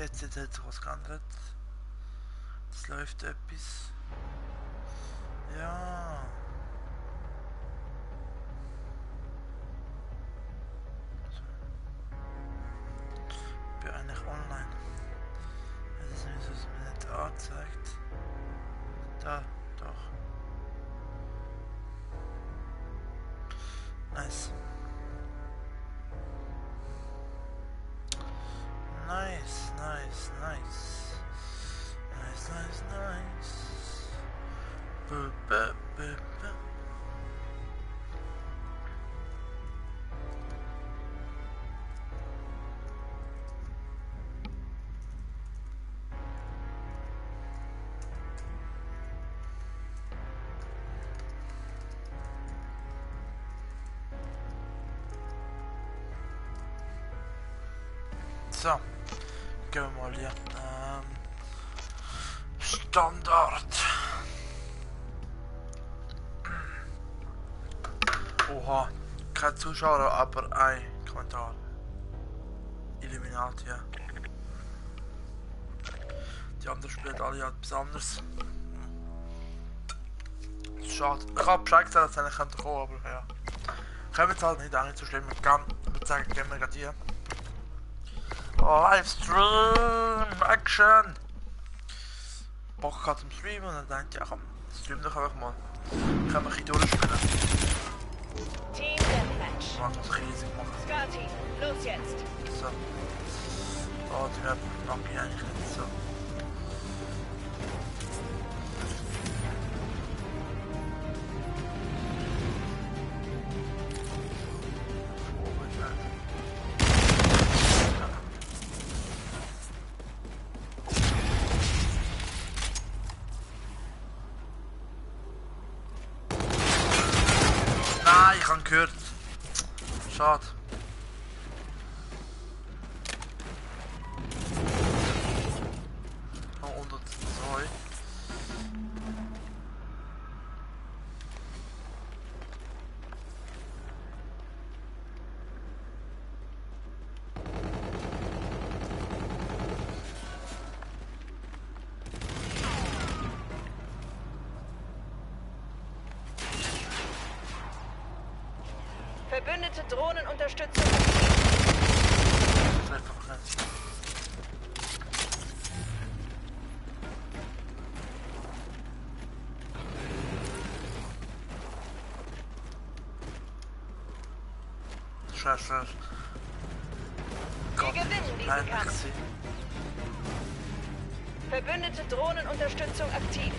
jetzt hat sich was geändert. Es läuft etwas. Ja. Ich bin eigentlich online. Es ist nicht, dass mir nicht angezeigt. Da, doch. Nice. Nice, nice, nice. Nice, nice, nice. Buh, buh, buh, buh. So, gehen wir mal hier. Standard. Oha, kein Zuschauer, aber ein Kommentar. Illuminati, ja. Die anderen spielen alle etwas anderes. Schade. Ich habe Bescheid gesagt, dass es eigentlich kommen könnte, aber ja. Kommen jetzt halt nicht, auch nicht so schlimm. Ich würde sagen, gehen wir gerade hier. Oh, Livestream, Action! Bock gerade zum Streamen und dann denkt, ja komm, stream doch einfach mal. Können wir ein bisschen durchspielen. Team Deathmatch. Man muss riesig machen. Scotty, los jetzt. So. Oh, die Map mag ich eigentlich nicht so. Nein, ich habe gehört. Schade. Oh, 102. Verbündete Drohnenunterstützung. Einfach nicht. Scheiße. Wir gewinnen diesen Nein, Kampf. merci. Verbündete Drohnenunterstützung aktiv.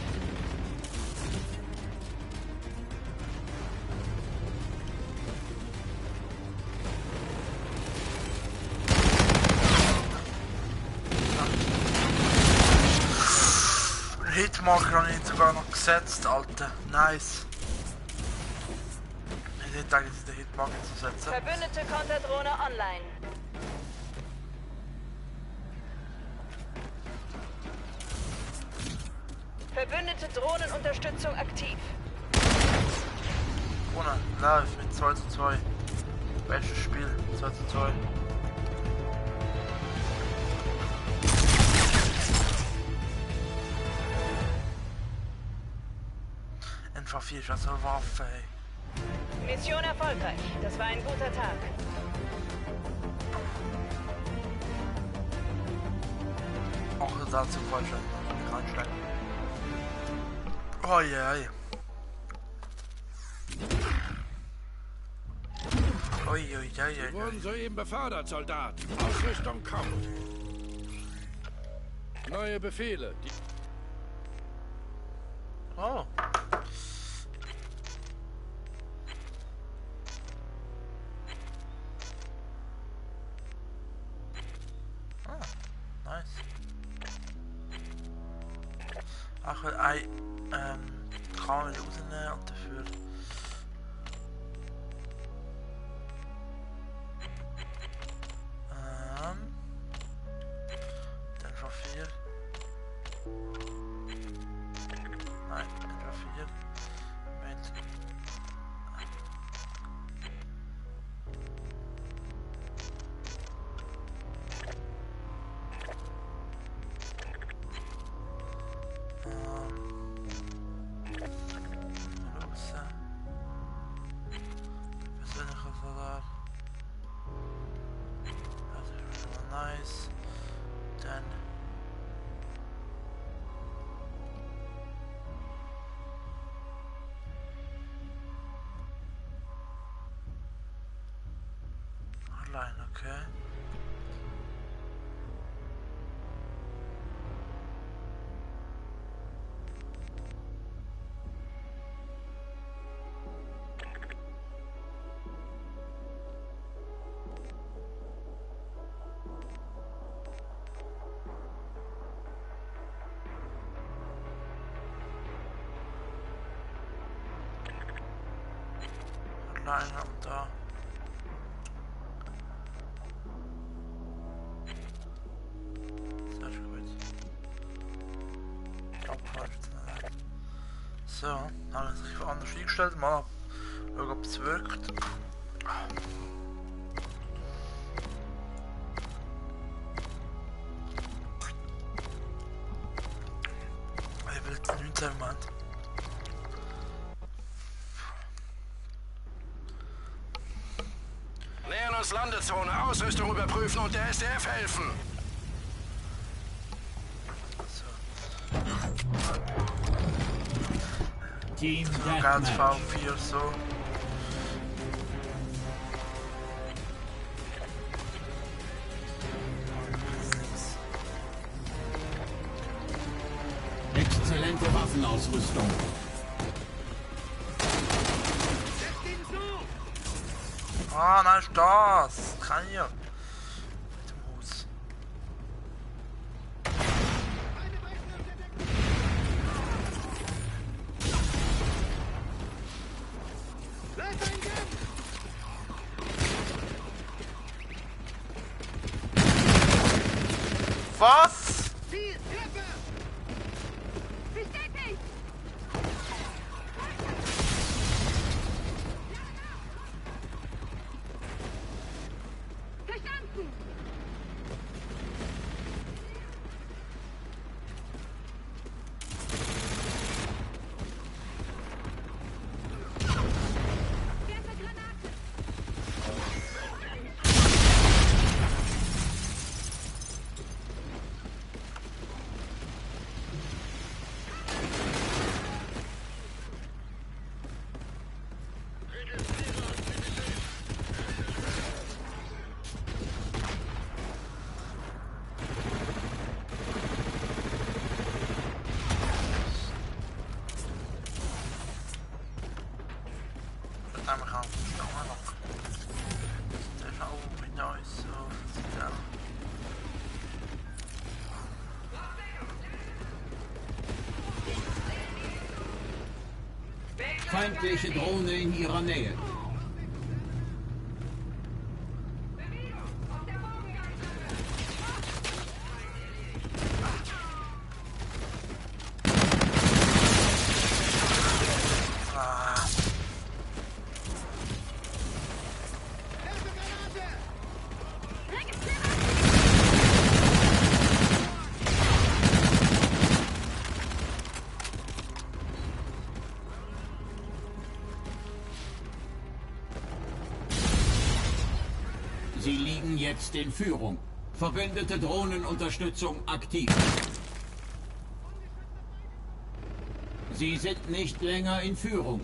Hitmarker habe ich sogar noch gesetzt, Alter. Nice. Ich hätte eigentlich den Hitmarker zu setzen. Verbündete Konterdrohne online. Verbündete Drohnenunterstützung aktiv. Ohne, live mit 2:2. Bestes Spiel, 2:2. NV4 ist also eine Waffe, ey. Mission erfolgreich. Das war ein guter Tag. Auch dazu falsch reinsteigen. Oh je, yeah. Ui, ui, ja, ja, Wir wurden soeben befördert, Soldat. Ausrüstung kommt. Neue Befehle. Oh. Ah, nice. Ach, ein kann ich rausnehmen und dafür. Dann von 4. Nein, etwa 4. Moment. Online, okay. Online und da. Sehr gut. Abhalten. So, haben wir sich anders eingestellt. Mal schauen, ob es wirkt. Ich will jetzt 19 Moment. Nähern uns Landezone, Ausrüstung überprüfen und der SDF helfen. Team Ganz Deathmatch. V4 so. Exzellente Waffenausrüstung. Ah, nein, ist das. Kann ich ja. Mit dem Haus. Was? Verdammt, wir gaan verstaan nog. Het is al weer nice, zo. Ja. Feindliche Drohne in ihrer Nähe. Sie liegen jetzt in Führung. Verbündete Drohnenunterstützung aktiv. Sie sind nicht länger in Führung.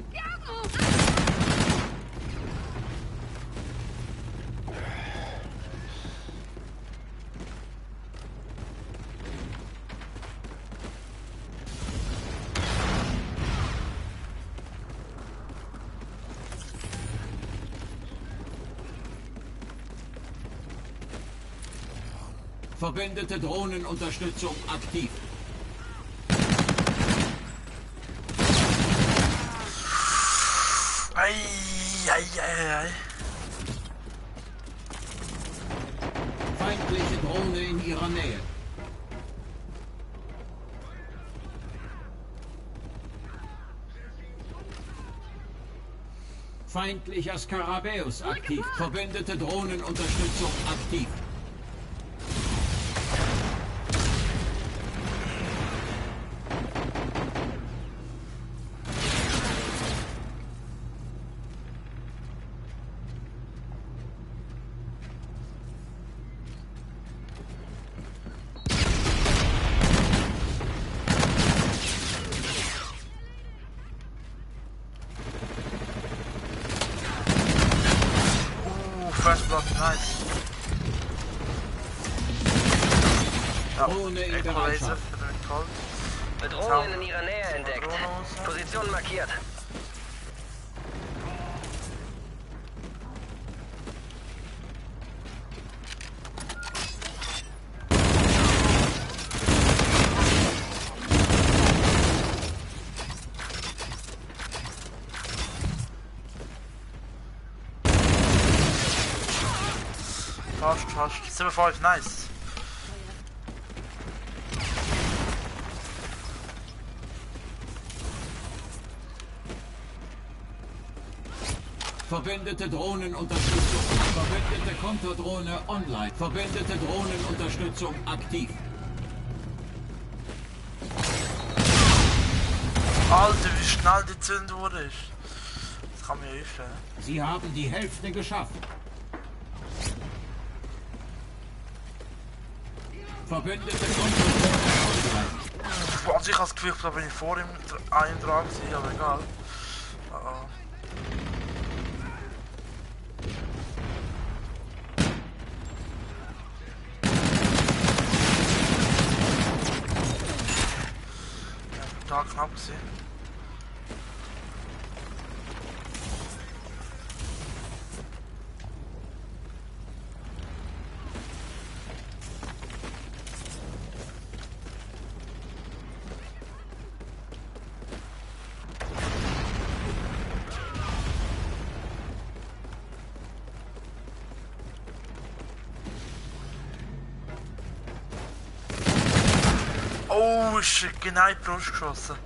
Verbündete Drohnenunterstützung aktiv. Ei, ei, ei, ei. Feindliche Drohne in ihrer Nähe. Feindlicher Skarabäus aktiv. Verbündete Drohnenunterstützung aktiv. Fastblock, nice. nice. Ja, Drohne in Eco-Laser Bereitschaft. für den Colt. Bedrohung in ihrer Nähe entdeckt. Drohne raus. Position markiert. Fast. 7-5, nice. Verbündete Drohnenunterstützung. Verbündete Konterdrohne online. Verbündete Drohnenunterstützung aktiv. Alter, wie schnell die Zünduhr ist. Das kann mir helfen. Sie haben die Hälfte geschafft. Verbündete Konterdrohne online. Also ich habe das Gefühl, da bin ich vor ihm einem dran gewesen, aber egal. Oh oh. Ja, total knapp gewesen. Oh, ist genau in die Brust geschossen.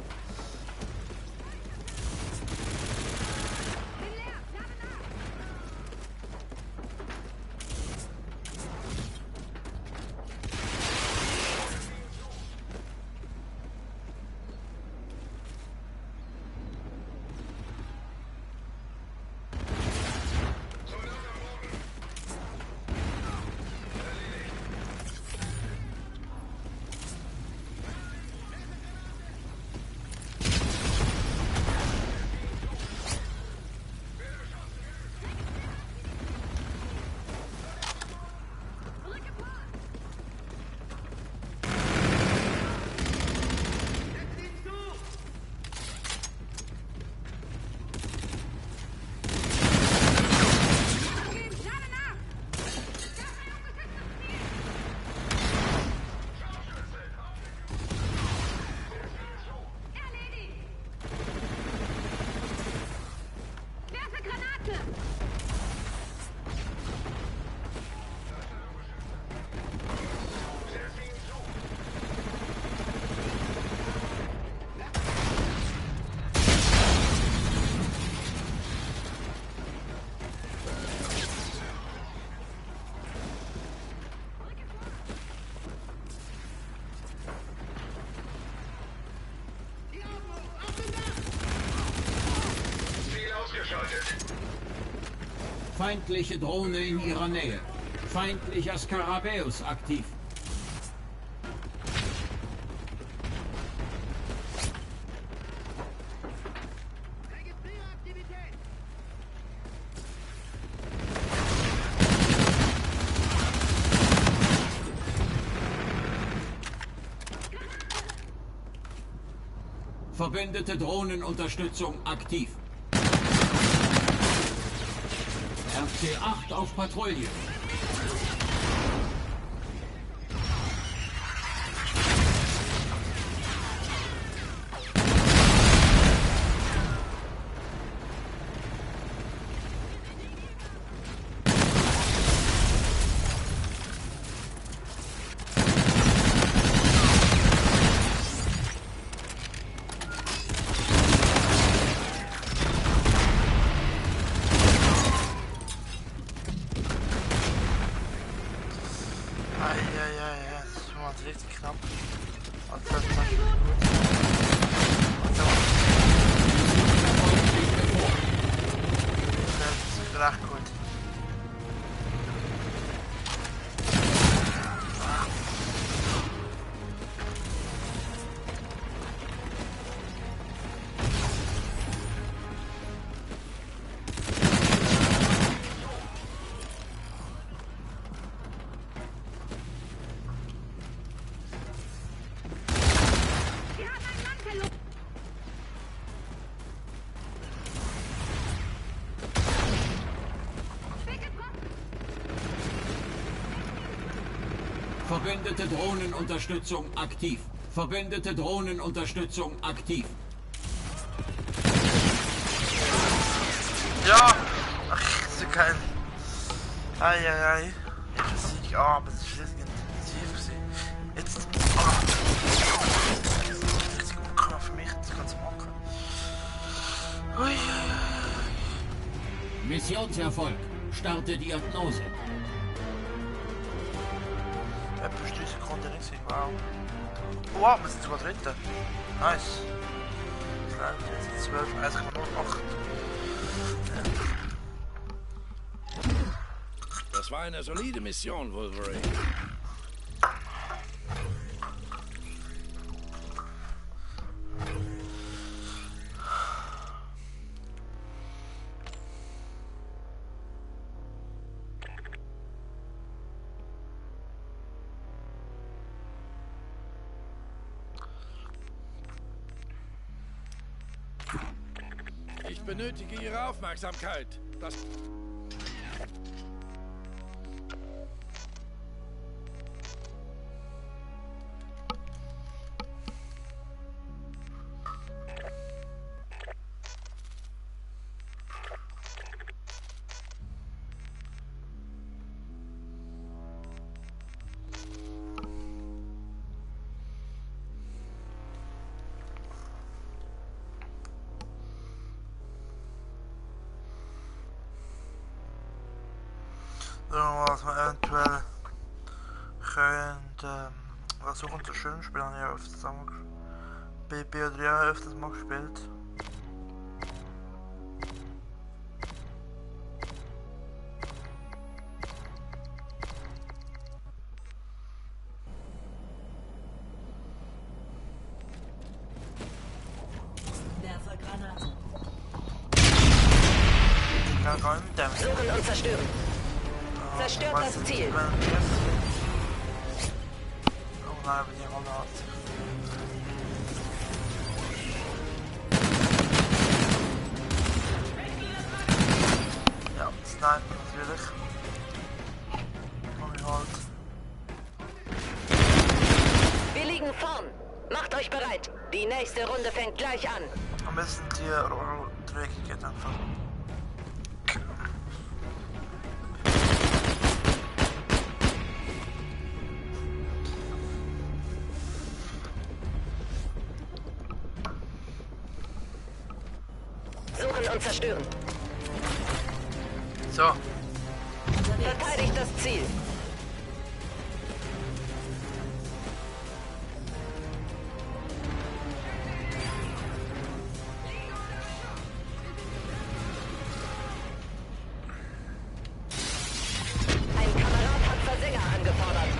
Feindliche Drohne in ihrer Nähe. Feindlicher Skarabäus aktiv. Verbündete Drohnenunterstützung aktiv. RC-8 auf Patrouille. Ja, das ist schon mal richtig knapp. Also das ist natürlich gut. Also, das ist recht gut. Verbündete Drohnenunterstützung aktiv. Verbündete Drohnenunterstützung aktiv. Ja! Ach, so geil. Eieiei. Sieg. Ah, aber das ist intensiv gewesen. Jetzt. Ah. Das ist richtig gut für mich, das kannst du machen. Ui. Missionserfolg. Starte Diagnose. Etwa 3 Sekunden nicht gesehen, wow. Wow, wir sind sogar Dritte. Nice. Jetzt 12, 1,08. Das war eine solide Mission, Wolverine. Ich benötige Ihre Aufmerksamkeit. Das Was man eventuell könnte. Was suchen so schön spielen, habe ich ja öfters mal gespielt. BB oder ja öfters mal gespielt. Suchen und zerstören. Zerstört das Ziel. Oh nein, aber die Rolle hat sich. Ja, Sniper natürlich. Komm ich halt. Wir liegen vorn. Macht euch bereit. Die nächste Runde fängt gleich an. Am besten die Dreckige einfach. Suchen und zerstören. So. Verteidigt das Ziel. Ein Kamerad hat Versänger angefordert.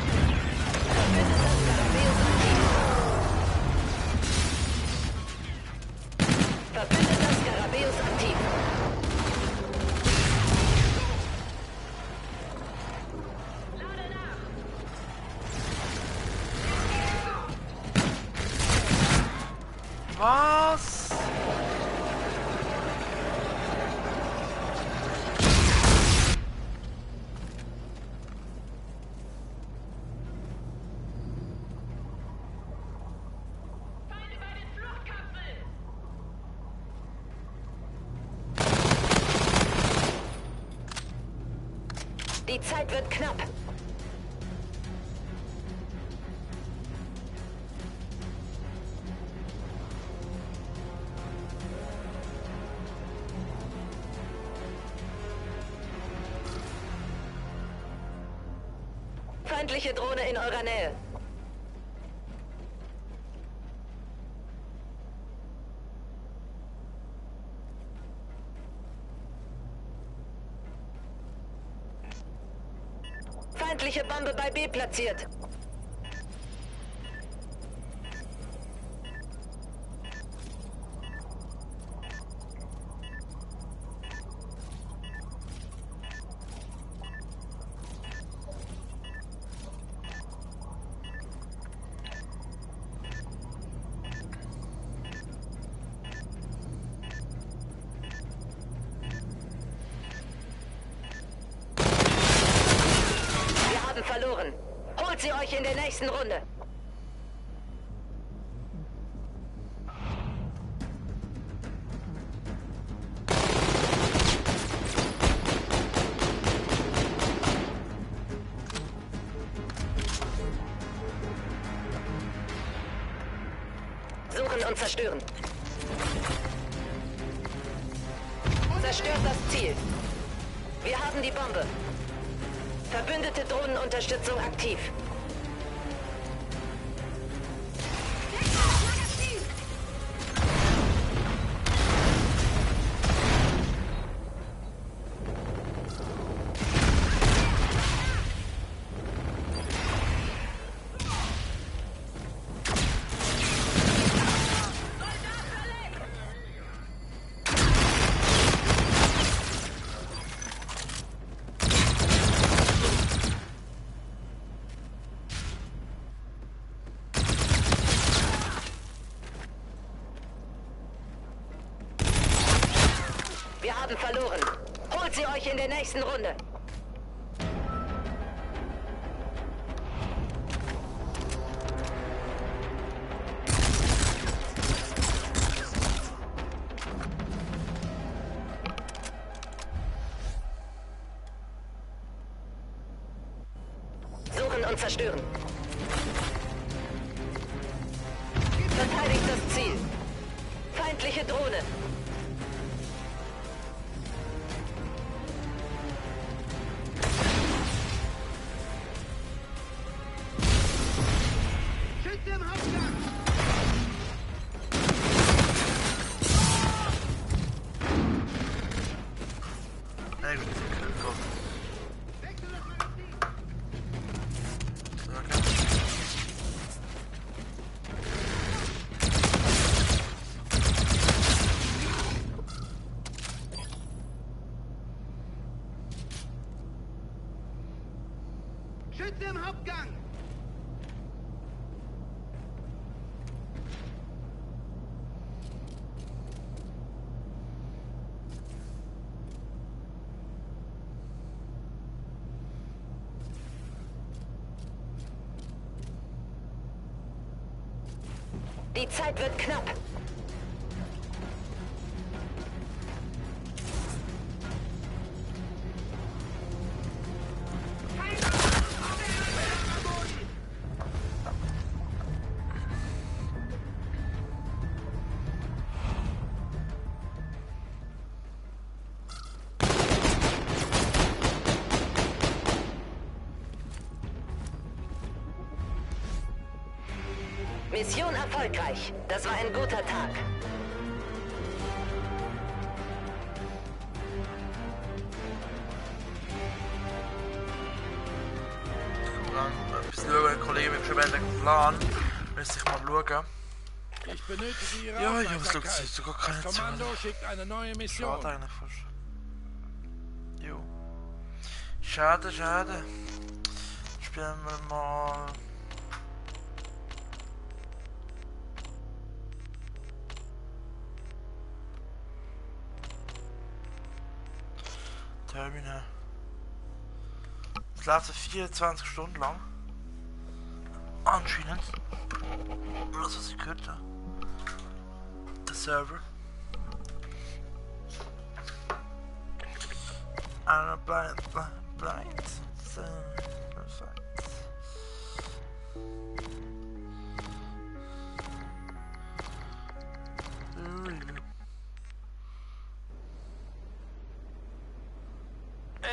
Verbündet das Garabeus aktiv. Verbündet das Garabeus aktiv. Was? Die Zeit wird knapp. Feindliche Drohne in eurer Nähe. Feindliche Bombe bei B platziert. Wir haben verloren. Holt Holt sie euch in der nächsten Runde. Suchen und zerstören. Zerstört das Ziel. Wir haben die Bombe. Verbündete Drohnenunterstützung aktiv. Wir haben verloren. Holt sie euch in der nächsten Runde. Suchen und zerstören. Verteidigt das Ziel. Feindliche Drohne. Schütze im Hauptgang! Die Zeit wird knapp. Mission erfolgreich. Das war ein guter Tag. Bis schauen, Kollege mit schon einen Plan. Müsste ich mal schauen. Ich benötige Ihre Ja, Jungs, Aufmerksamkeit. schaut sogar keine Das Kommando schickt eine neue Mission. Schade eigentlich fast. Jo. Schade, schade. Spielen wir mal. Terminal. Es läuft 24 Stunden lang. Anscheinend. Das, was ich gehört habe. Der Server. Einer blind. So, perfekt.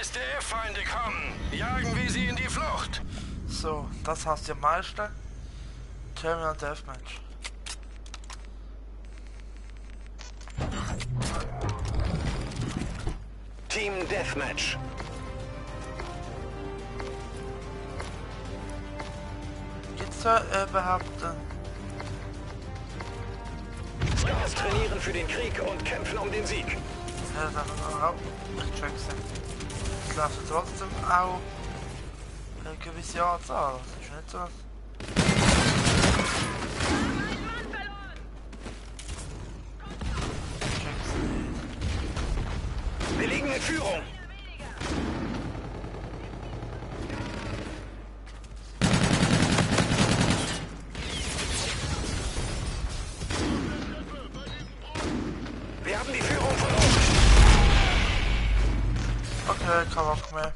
SDF-Feinde kommen. Jagen wir sie in die Flucht. So, das heißt ja Meister. Terminal Deathmatch. Team Deathmatch. Gibt's da überhaupt Scars trainieren für den Krieg und kämpfen um den Sieg. ja, dann auch. Ich check's nicht. Es läuft ja trotzdem auch eine gewisse Anzahl. Das ist nicht so. Ich check's nicht. Wir liegen in Führung. keinen Bock mehr.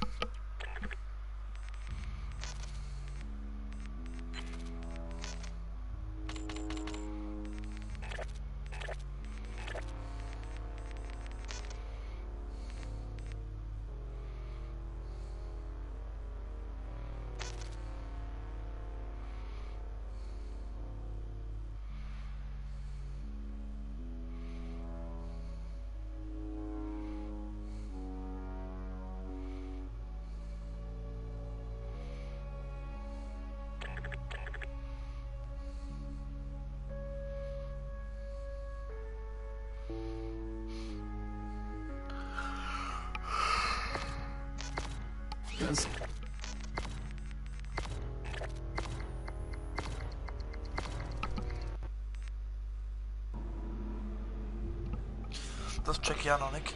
Das Das check ich auch noch nicht.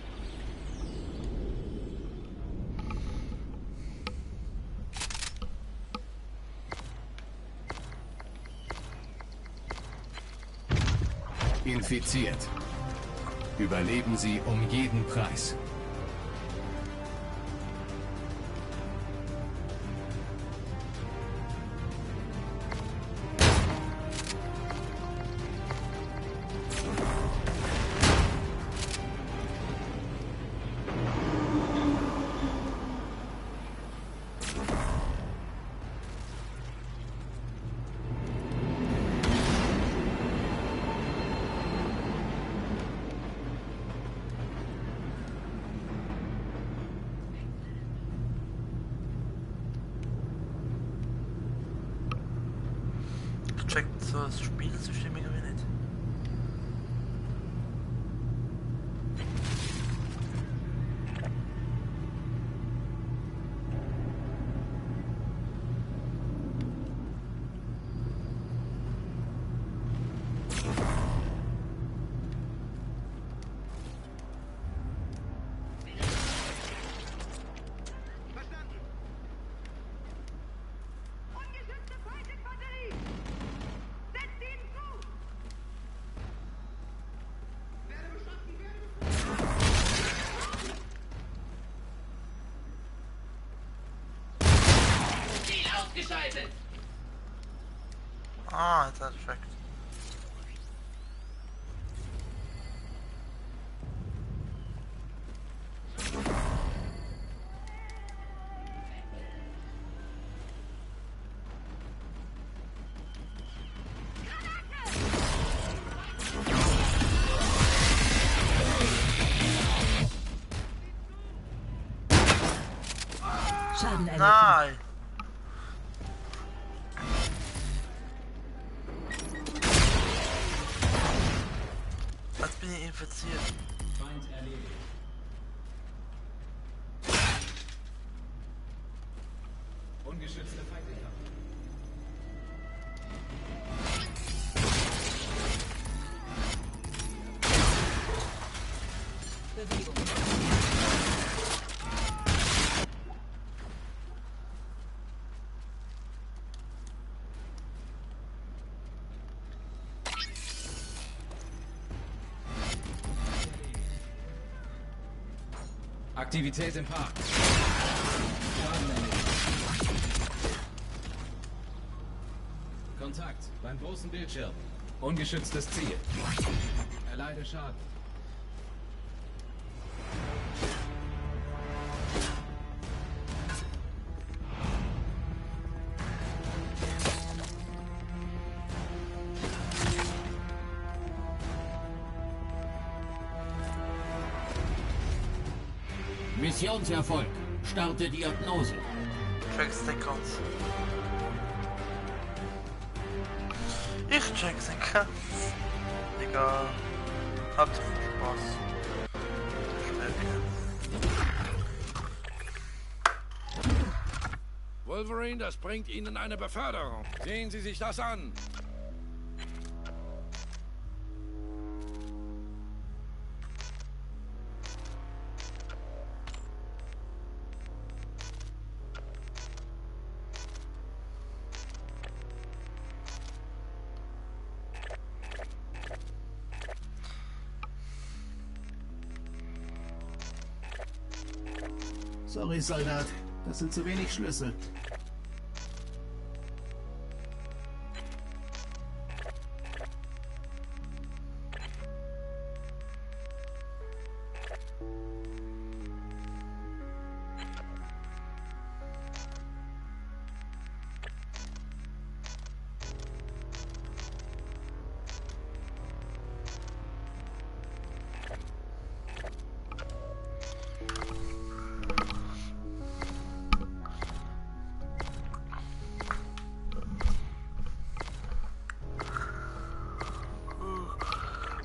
Infiziert. Überleben Sie um jeden Preis. Checkt so das Spielsystem irgendwie nicht. Verstanden. Ungeschützte Feind-Infanterie! Setzt ihnen zu! Werde beschossen, Ziel ausgeschaltet. Ah, jetzt hat er checkt. Schaden erlitten. Nein! Jetzt bin ich infiziert. Feind erledigt. Ungeschützte Feindinfanterie. Bewegung. Aktivität im Park. Kontakt beim großen Bildschirm. Ungeschütztes Ziel. Erleide Schaden. Missionserfolg. Starte Diagnose. Check Stickers. Ich check Stickers. Digga. Habt viel Spaß. Wolverine, das bringt Ihnen eine Beförderung. Sehen Sie sich das an. Sorry, Soldat. Das sind zu wenig Schlüssel.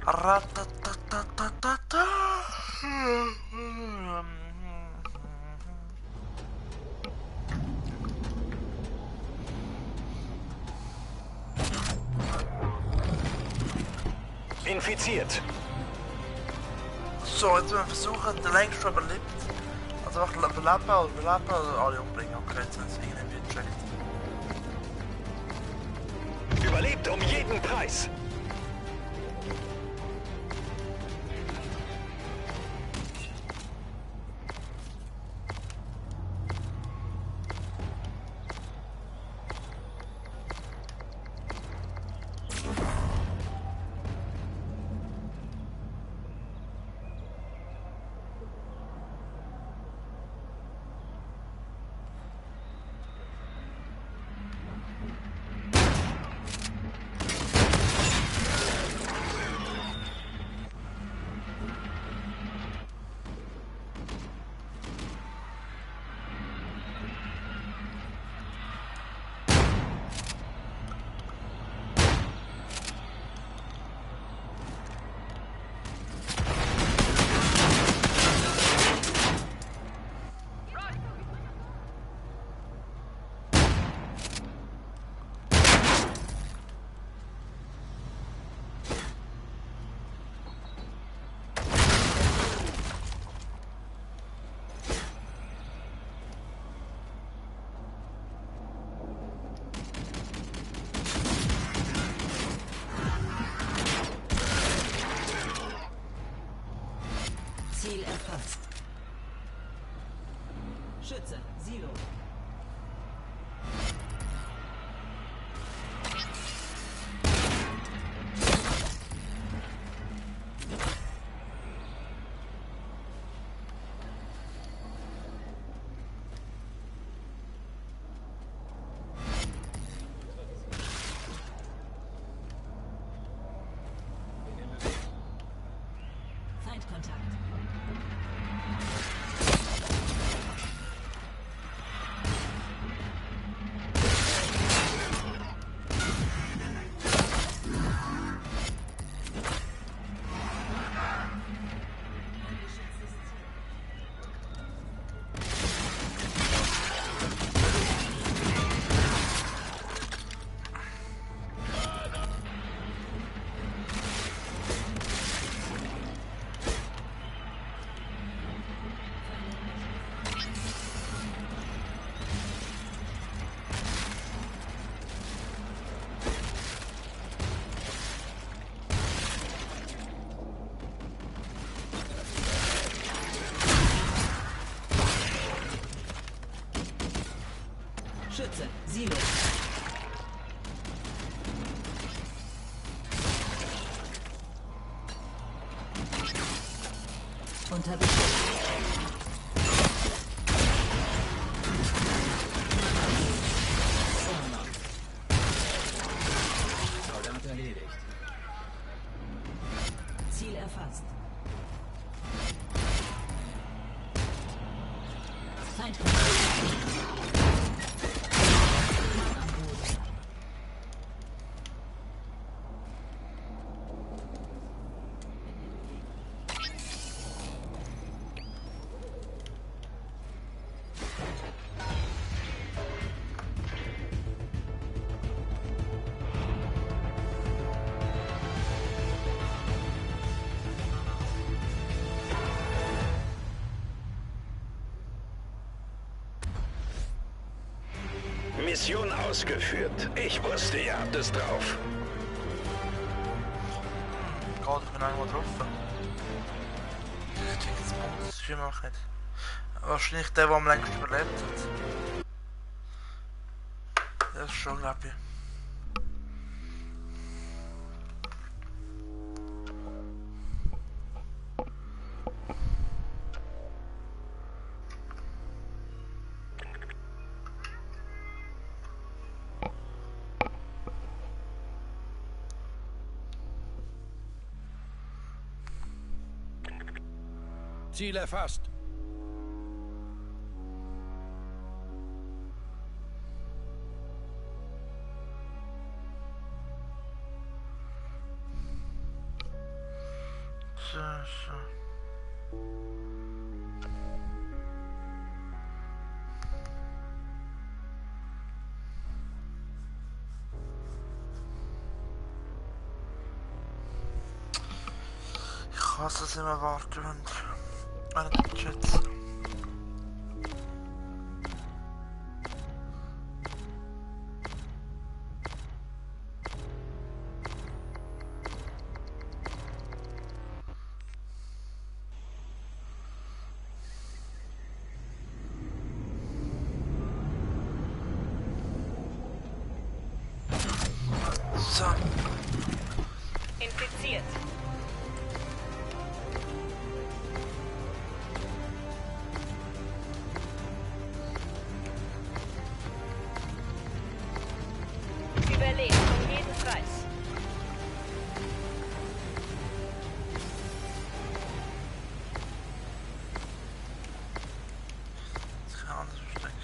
Ratatatatata. Infiziert. So, jetzt werden wir versuchen, den längsten überlebt. Also einfach überleben oder alle umbringen. Okay, jetzt haben sie irgendwie gecheckt. Überlebt um jeden Preis. Ziel erfasst. Schütze, Silo. Feindkontakt. Schütze, Silo. Unter Beschuss. Soldat erledigt. Ziel erfasst. Feindkontakt. Mission ausgeführt. Ich wusste, ihr habt es drauf. Gerade, ich bin einmal getroffen. Ich check jetzt Punkt, das Stream auch nicht. Wahrscheinlich der am längst überlebt hat. Das ist schon, glaube ich. Ziel erfasst. So. Ich hasse es immer warten, wenn ich schätze. So. Infiziert. Überleben um jeden Preis. Das kann anders verstecken.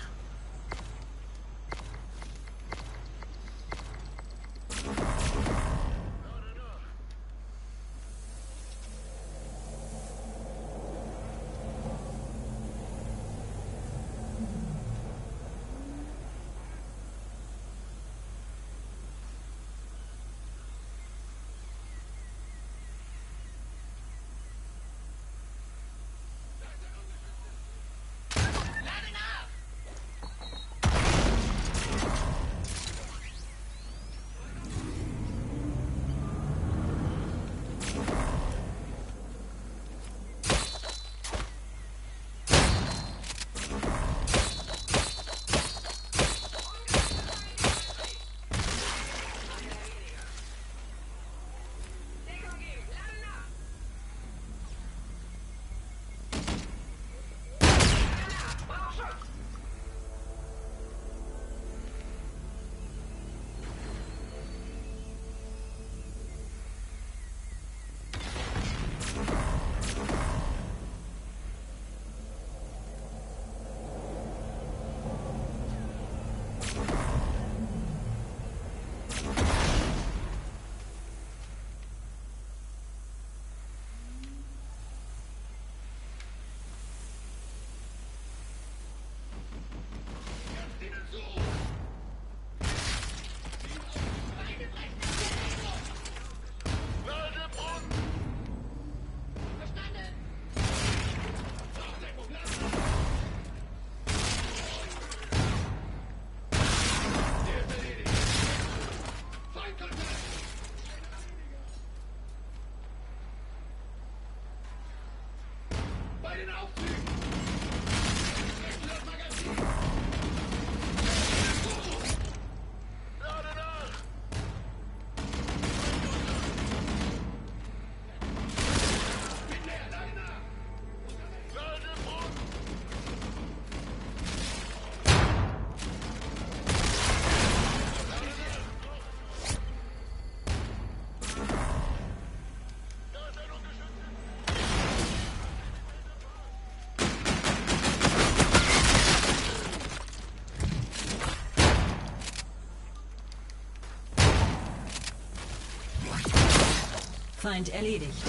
Feind erledigt.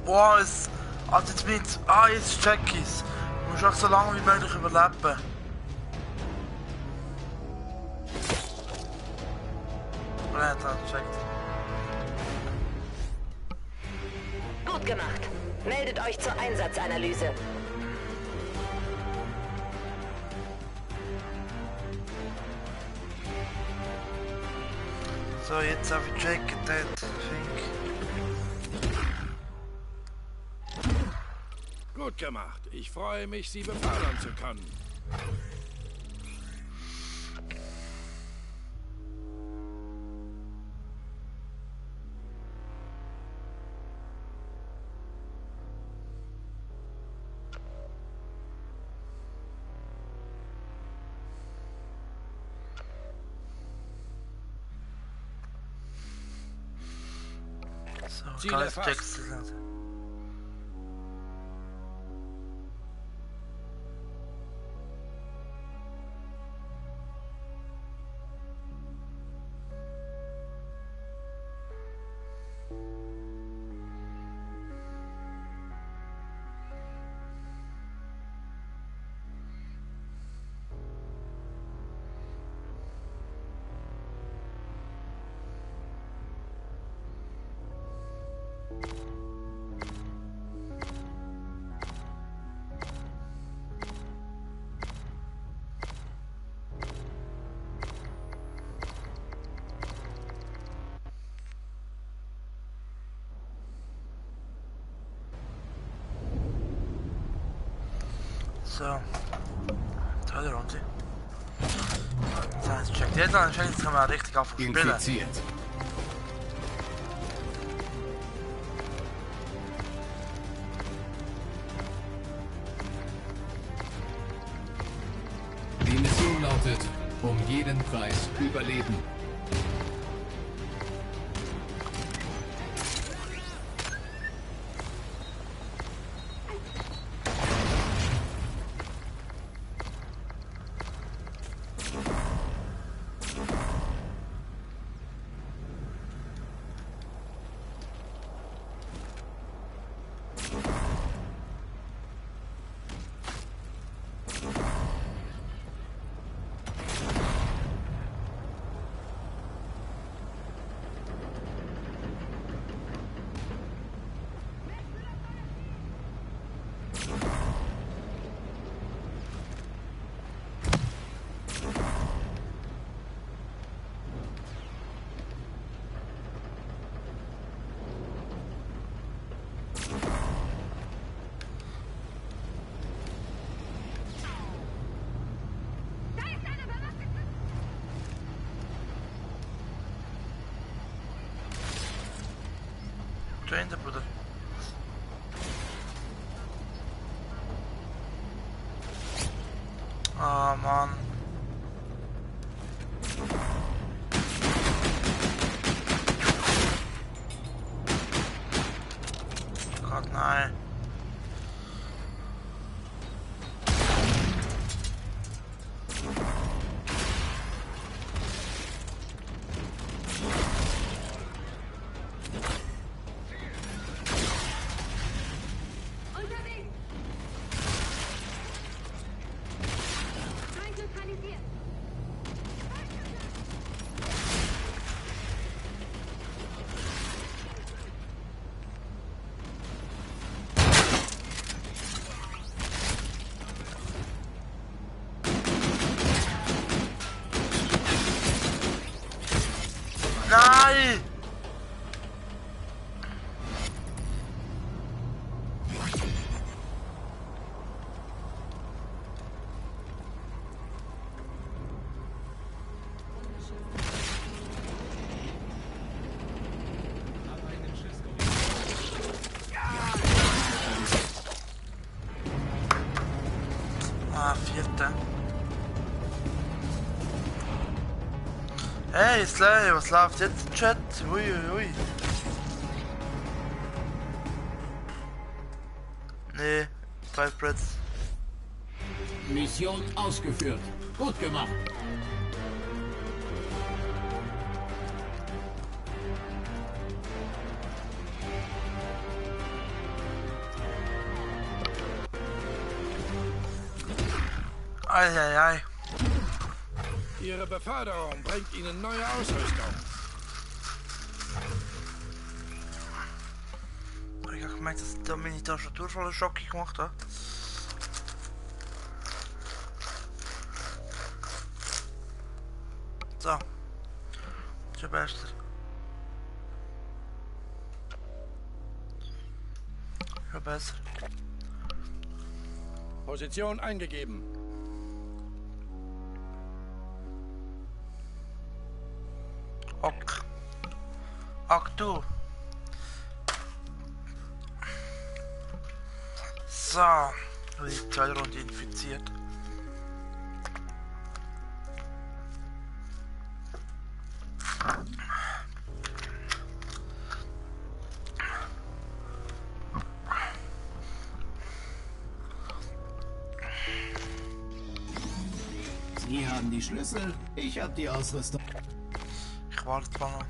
Oh, es. Also jetzt mit. Jetzt check ich's. Du musst auch so lange wie möglich überleben. Ja, jetzt hat checkt. Gut gemacht. Meldet euch zur Einsatzanalyse. So, jetzt habe ich checken, das Fink. Gut gemacht. Ich freue mich, Sie befördern zu können. So, Ziel Guys, erfasst. Jackson. So. Tolle Runde. Das heißt, checkt jetzt an, anscheinend kann man richtig auf spielen. Infiziert. Die Mission lautet, um jeden Preis überleben. Train der Bruder. Oh Mann. Gott nein. Unterwegs! Feind neutralisiert! Nein! Ah, vierte. Hey, Slay, was läuft jetzt im Chat? Ui, ui, ui. Nee, 5 Brits. Mission ausgeführt. Gut gemacht. Eieiei. Ihre Beförderung bringt Ihnen neue Ausrüstung. Ich habe gemerkt, dass da meine Tastatur voll Schock gemacht hat. So. Schon besser. Schon besser. Position eingegeben. Ok. Ok, du. So. Die zweite Runde infiziert. Sie haben die Schlüssel, ich habe die Ausrüstung. Ich warte mal noch.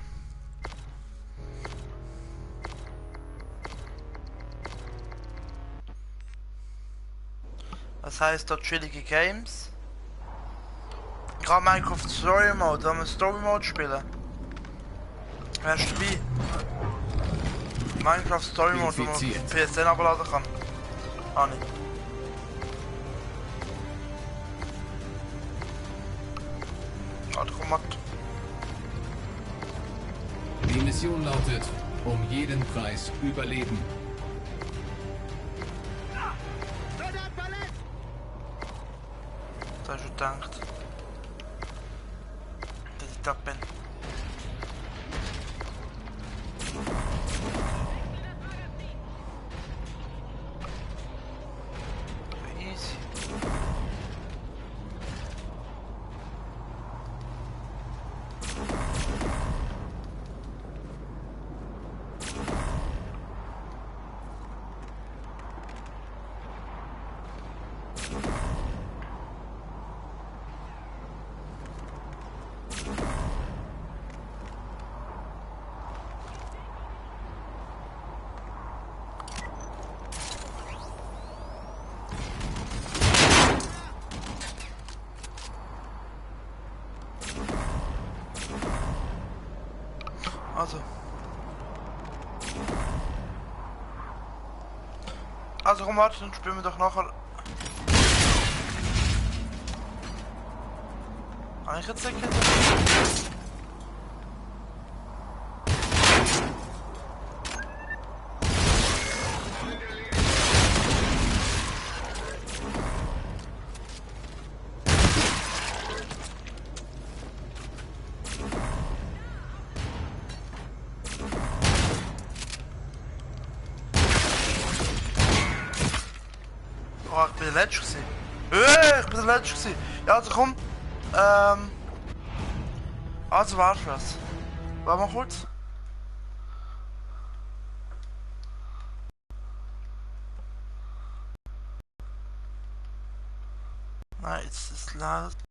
Das heißt dort chillige Games. Ich habe Minecraft Story Mode, da wir Story Mode spielen. Wärst du dabei? Minecraft Story Mode, wo man Infiziert. PSN abladen kann. Ah nicht. Schade, komm mal. Die Mission lautet, um jeden Preis überleben. Soldat verletzt! Da hast du gedacht. Dass ich da bin. Easy. Also komm, warte, dann spielen wir doch nachher. Eigentlich jetzt nicht. Oh, ich bin der Letzte gewesen. Ich bin der Letzte gewesen. Ja, also komm. Also warte was. Warte mal kurz. Nein, jetzt ist es laut.